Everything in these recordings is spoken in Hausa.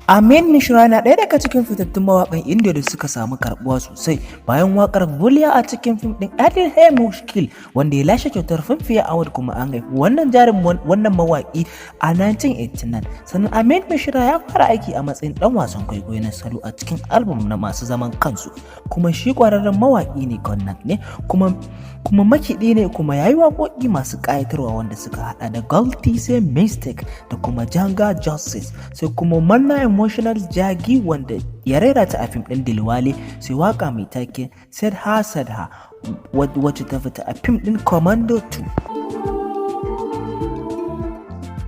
Amit Mishra na ɗaya daga cikin fitattun mawaƙan Indiya da suka samu karɓuwa sosai bayan waƙar Bhulaiyaa a cikin fim ɗin Dil Hai Mushkil, wanda ya lashe kyautar Filmfare Award. Kuma an haifi wannan jarumin, wannan mawaƙi, a 1989. Sannan Amit Mishra ya fara aiki a matsayin ɗan wasan kwaikwayo na salo a cikin album na masu zaman kansu, kuma shi ƙwararren mawaƙi ne, Konnak ne, kuma makiɗi ne, kuma ya yi waƙoƙi masu ƙayatarwa wanda suka haɗa da Galti Se Mistake da kuma Janga Justice, sai kuma Manna Emotional Jagi wanda ya rera ta a fim ɗin Dilwale, sai waka mai take Sedha Sedha wacce ta fita a fim ɗin Commando 2.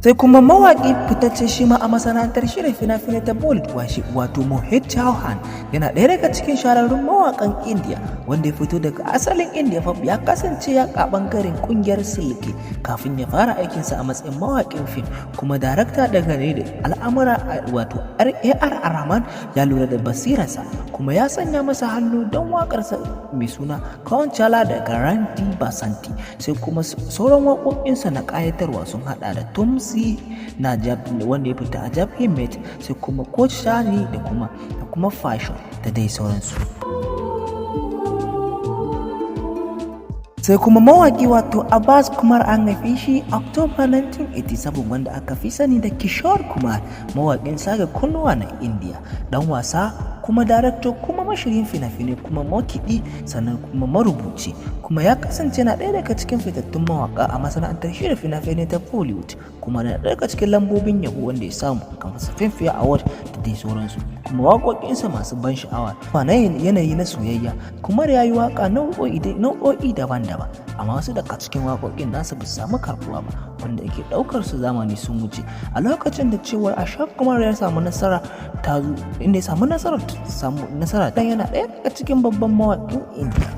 Sai kuma mawaƙi fitacce shi ma a masana'antar shirya fina-finai ta Bollywood, wato Mohit Chauhan, yana ɗaya daga cikin shahararrun mawaƙan India wanda ya fito daga asalin India pop. Ya kasance ya a ɓangaren ƙungiyar Silke kafin ya fara aikinsa a matsayin mawaƙin fim kuma darakta. Dangane da al'amura, wato A.R. Rahman ya lura da basirarsa kuma ya sanya masa hannu don waƙarsa mai suna Kaun Chala da Rang De Basanti. Sai kuma sauran waƙoƙinsa na ƙayatarwa sun haɗa da Tumsi na wanda ya fita a Jab Himmat, sai kuma Coach Shani da kuma Fashion da dai sauransu. Sai kuma mawaƙi wato Abbas Kumar, an haife shi October 1987, wanda aka fi sani da Kishore Kumar, mawaƙin saga kunnuwa na India, dan wasa, kuma darakto, kuma mashirin fina-finai, kuma makiɗi, sannan kuma marubuci. Kuma ya kasance na ɗaya daga cikin fitattun mawaƙa a masana'antar shirya fina-finai ta Bollywood, kuma na ɗaya daga cikin lambobin yabo wanda ya samu kamar Filmfare Award da dai sauransu. Kuma waƙoƙinsa masu ban sha'awa na yanayi na soyayya. Kuma ya yi waƙa nau'o'i daban-daban, amma wasu daga cikin waƙoƙin nasa ba su samu karɓuwa ba, wanda yake ɗaukar su zamani sun wuce a lokacin da cewar Ashok Kumar ya samu nasara ta zo inda ya samu nasara dan yana ɗaya daga cikin babban mawaƙin India.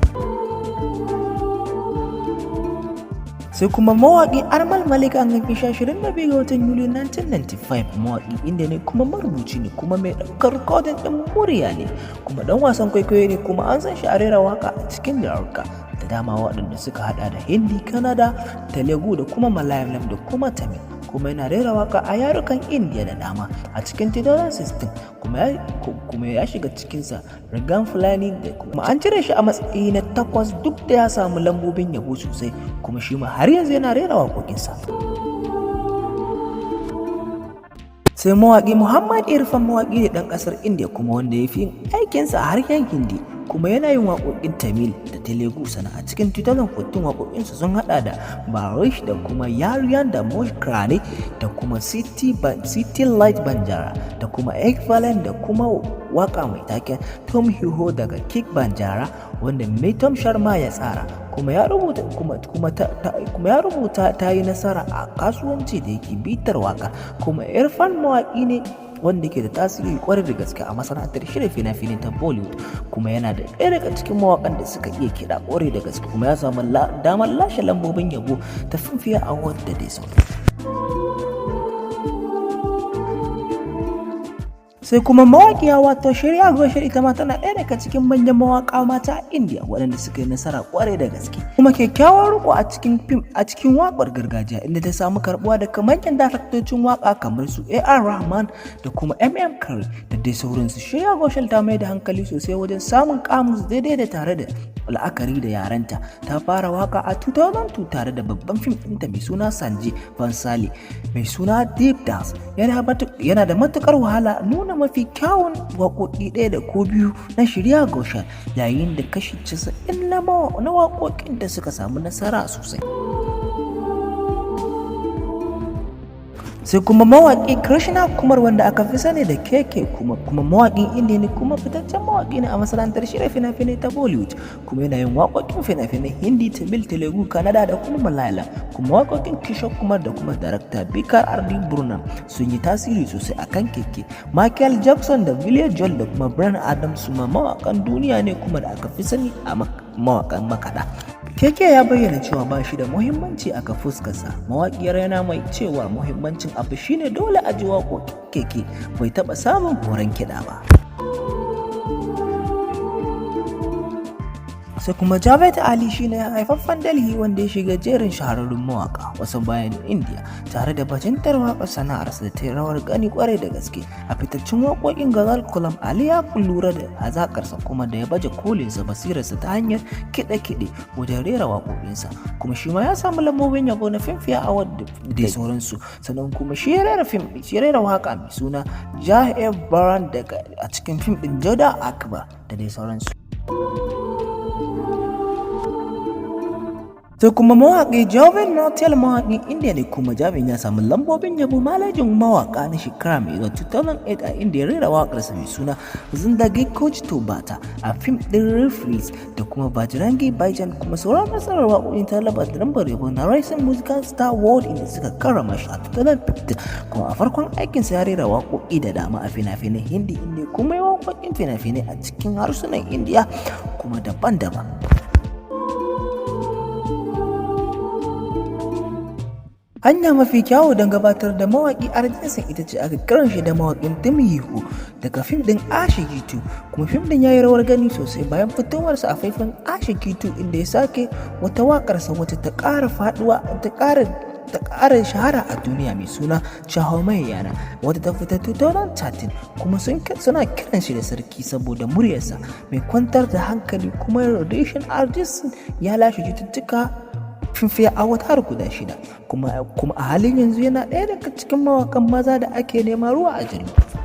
Sai kuma mawaƙi Armaan Malik, an haife shi 22 ga watan Yuli 1995, mawaƙi India ne, kuma marubuci ne, kuma mai ɗaukar rikodin ɗin murya ne, kuma ɗan wasan kwaikwayo ne. Kuma an san shi a rera waka a cikin yaruka da dama waɗanda suka hada da Hindi, Kannada, Telugu da kuma Malayalam da kuma Tamil. Kuma yana rera waka a yarukan Indiya da dama. A cikin 2016 kuma ya shiga cikinsa Rigan Fulani da kuma an cire shi a matsayi na takwas, duk da ya samu lambobin yabo sosai. Kuma shi ma har yanzu yana rera waƙoƙinsa. Sai mawaƙi Muhammad Irfan, mawaƙi ne ɗan ƙasar Indiya, kuma wanda ya fi yin aikinsa a harshen Hindi, kuma yana yin waƙoƙin Tamil da Telugu. Sana a cikin 2014 waƙoƙinsa sun haɗa da Barish da kuma Yariyan da Mushkrani da kuma City Light Banjara da kuma Ekvalen da kuma waka mai taken Tum Hi Ho daga Kick Banjara wanda Tom Sharma ya tsara kuma ya rubuta. Kuma ya rubuta, ta yi nasara a kasuwanci da yake bitar waka. Kuma Irfan mawaƙi ne wanda ke da tasiri kwarai da gaske a masana'antar shirya fina-finai ta Bollywood, kuma yana da ɗaya daga cikin mawaƙan da suka iya kiɗa kwarai da gaske, kuma ya samu damar lashe lambobin yabo ta Filmfare Award da dai sauransu. Sai kuma mawaƙiya wato Shreya Ghoshal, ita ma tana ɗaya daga cikin manyan mawaƙa mata a India waɗanda suka yi nasara ƙwarai da gaske, kuma kyakkyawar riko a cikin fim, a cikin waƙar gargajiya, inda ta samu karɓuwa daga manyan daraktocin waƙa kamar su A.R. Rahman da kuma M.M. Curry da dai sauransu. Shreya Ghoshal ta mai da hankali sosai wajen samun kamus daidai da tare da la'akari da yarenta. Ta fara waka a 2002 tare da babban fim ɗinta mai suna Sanjay Bhansali mai suna Devdas. Yana da matukar wahala nuna mafi kyawun waƙoƙi ɗaya da ko biyu na Shreya Ghoshal, yayin da kashi 90 na waƙoƙin da suka samu nasara sosai. Sai kuma mawaƙi Krishna Kumar, wanda aka fi sani da KK, kuma mawaƙin Indiya ne, kuma fitaccen mawaƙi ne a masana'antar shirya fina-finai ta Bollywood, kuma yana yin waƙoƙin fina-finai Hindi, Tamil, Telugu, Kannada da kuma Malayalam. Kuma waƙoƙin Kishore Kumar da kuma darakta Bikar R.D. Burman sun yi tasiri sosai akan KK. Michael Jackson da Billy Joel da kuma Bryan Adams su ma mawaƙan duniya ne, kuma da aka fi sani a mawaƙan makaɗa. Keke ya bayyana cewa ba shi da muhimmanci a ga fuskarsa. Mawaƙiyar yana mai cewa muhimmancin abu shine dole a ji waƙoƙin Keke bai taɓa samun horon kiɗa ba. Sai kuma Javed Ali shine haifaffen Delhi wanda ya shiga jerin shahararrun mawaka wasu bayan India tare da bajintar waƙar sana'arsa da ta yi rawar gani kwarai da gaske a fitaccen waƙoƙin Ghazal Ghulam Ali. Ya lura da hazaƙarsa kuma da ya baje kolinsa basirarsa ta hanyar kiɗe-kiɗe wajen rera waƙoƙinsa, kuma shi ma ya samu lambobin yabo na Filmfare Award da dai sauransu. Sannan kuma shi ya rera fim, shi ya rera waƙa mai suna Jaheb Baran daga a cikin fim ɗin Jodha Akbar da dai sauransu. Sai kuma mawaƙi Jubin Nautiyal, mawaƙin Indiya ne, kuma Jubin ya samu lambobin yabo malajin mawaƙa na shekara mai zuwa 2008 a inda ya rera waƙarsa mai suna Zindagi Kuch To Bata a fim ɗin Referee da kuma Bajrangi Bhaijaan, kuma sauran nasarar waƙoƙin talaba da lambar yabo na Rising Musical Star Award inda suka karrama shi a 2015. Kuma a farkon aikinsa ya rera waƙoƙi da dama a fina-finan Hindi, inda kuma ya waƙoƙin fina-finai a cikin harsunan Indiya kuma daban-daban. Hanya mafi kyawu don gabatar da mawaƙi Arijit Singh ita ce aka kiran shi da mawaƙin Tum Hi Ho daga fim ɗin Aashiqui 2, kuma fim ɗin ya yi rawar gani sosai bayan fitowarsa a faifan Aashiqui 2, inda ya sake wata waƙarsa wacce ta ƙara faɗuwa, ta ƙara shahara a duniya, mai suna Chaho Main Yaana, wadda ta fita 2013. Kuma suna kiran shi da sarki saboda muryarsa mai kwantar da hankali. Kuma Radiation Artist ya lashe cututtuka Filmfare Award har guda shida, kuma a halin yanzu yana ɗaya daga cikin mawakan maza da ake nema ruwa a jallo.